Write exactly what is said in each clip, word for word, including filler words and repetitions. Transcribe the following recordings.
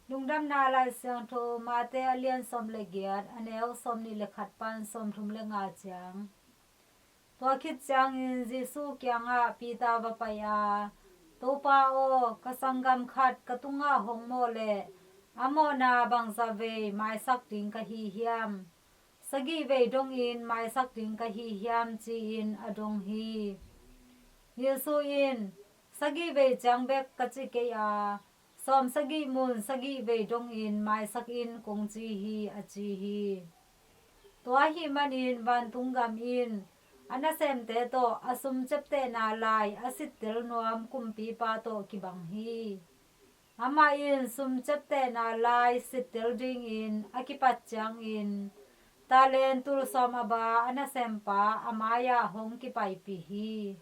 Lungdamna Lai Siangtho, Mate a lian sawm le giat, a neu sawm nih le khat pan sawm thum le nga ciang. Tua khit ciangin Jesu kiangah Peter va pai a, "Topa aw, ka sanggam khat ka tungah hong mawh leh a mawhna bangzah vei maisak ding ka hi hiam? Sagih vei dongin maisak ding ka hi hiam?" ci-in a dong hi. Jesu in, "Sagih vei ciang bek ka ci kei a, sawm sagih mun sagih vei dongin maisak in kong ci hi," a ci hi. Tua ahih manin vantung gam in a nasemte tawh a sum ciaptehna lai a sittel nuam kumpipa tawh kibang hi. Amah in sum ciaptehna lai sittel dingin a kipat ciangin talent tul sawm a ba a nasempa a mai-ah hong kipaipih hi.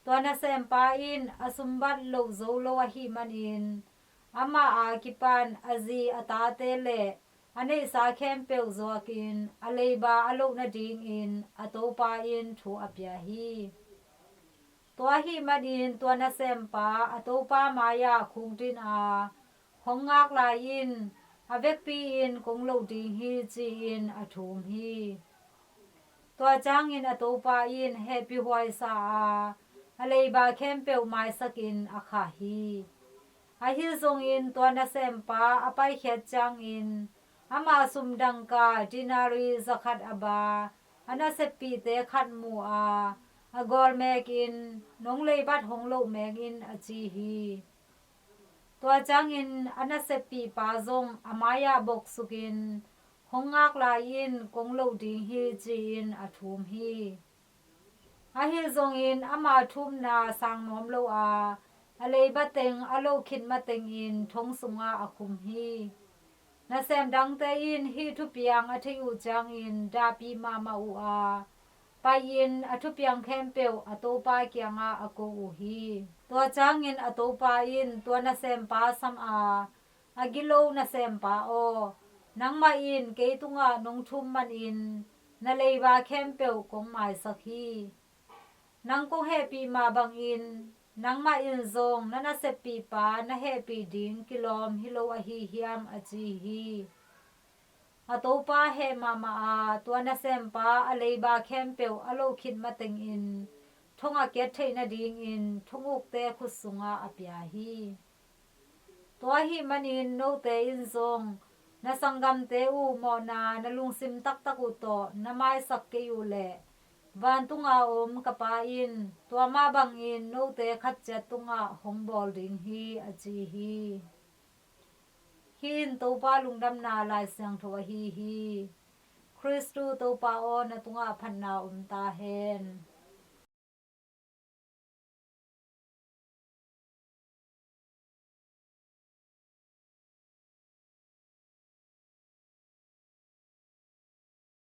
Tua nasempa in a sumbat loh zo lo ahih manin amah a kipan a zi a tate le a neihsa khempeuh zuakin a leiba a loh nadingin a topa in thu a pia hi. Tua ahih manin tua nasempa a topa mai-ah khukdin a, "Hong ngak lai in, a vekpi-in kong loh ding hi," ci-in a thum hi. Tua ciangin a topa in hehpihhuai sa a, a leiba khempeuh maisakin a khah hi. Ahi zongin tua nasempa a paikhiat ciangin amah sum dangka denarii zakhat a ba a naseppihte khat mu a, a gawl mekin, "Nong leibat hong loh meng in," a ci hi. Tua ciangin a naseppihpa zong a mai-ah boksukin, "Hong ngak lai in, kong loh ding hi," ci-in a thum hi. Ahi zongin ama thumna sang nuam lo a, a leiba teng a loh khit matengin thong sungah a khum hi. Nasem dangte in hih thupiang a theih uh ciangin dahpih mahmah uh a, pai-in a thupiang khempeuh a topa kiangah a ko uh hi. Tua ciangin a topa in tua nasempa sam a, "A gilo nasempa aw, nangmah in kei tungah nong thum manin na leiba khempeuh kong maisak hi. Nang kong hehpih mah bangin nangmah in zong na naseppihpa na hehpih ding kilawm hi lo ahi hiam?" a ci hi. A topa heh mahmah a, tua nasempa a leiba khempeuh a loh khit matengin thong a kiat theih nadingin thong ukte khut sungah a pia hi. Tua ahih manin note in zong na sanggamte uh mawhna na lungsim taktak uh tawh na maisak kei uh leh, vantunga om ka Pa in tua mah bangin note khat ciat tungah hong bawl ding hi, a ci hi. Hih in Topa lungdamna Lai Siangtho ahi hi. Khristu Topa aw, na tungah phatna om ta hen.